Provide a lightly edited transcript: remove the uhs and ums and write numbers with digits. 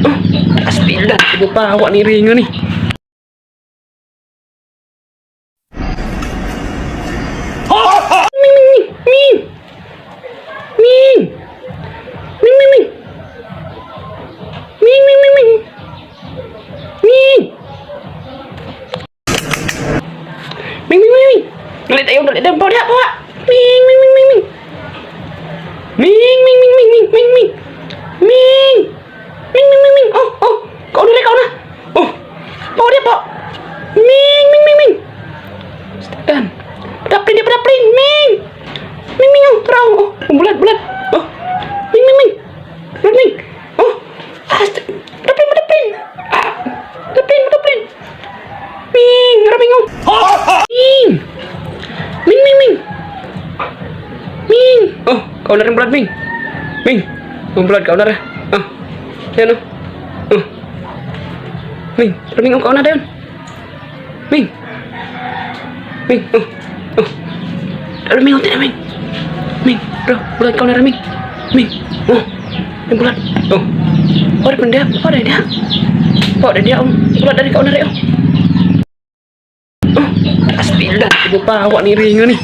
Oh, astilan. Ibo pa awak ni ringa ni. Ming, ming, ming. Ming. Ming, ming, ming. Ming, ming, ming, ming. Ming. Ming, ming, ming, ming. Dali tayo, dali tayo. Bawa, bawa. Ming, ming, ming, ming, ming. Ming, ming, ming, ming, ming, ming, ming. Ming. Ming, ming, ming, ming. Oh. Kau na, kau na. Oh. Bawa dia, bawa. Ming, ming, ming, ming. Dan. Pedaprin dia, pedaprin. Ming. Ming, ming, oh. Terang. Oh, bulat, bulat. Oh. Ming, ming, ming. Bulat, ming. Oh. Ah, pedaprin, pedaprin. Ah. Pedaprin, pedaprin. Ming, raming, oh. Ming. Ming, ming, ming. Ming. Oh, kau na rin bulat, Ming. Ming. Oh, bulat, kau na rin. Oh. Yan, oh. Oh. Ming, raming, oh, kau na dayon. Ming. Ming, oh. Oh. Raming, oh, tidak, Ming. Ming, bro, bulat kau na rin, Ming. Ming. Oh. Ming bulat. Oh. Oh, ada benda. Oh, ada dia. Oh, ada dia, om. Bulat dari kau na rin, oh. Oh, astilan. Ibo pa awak ni ringa ni.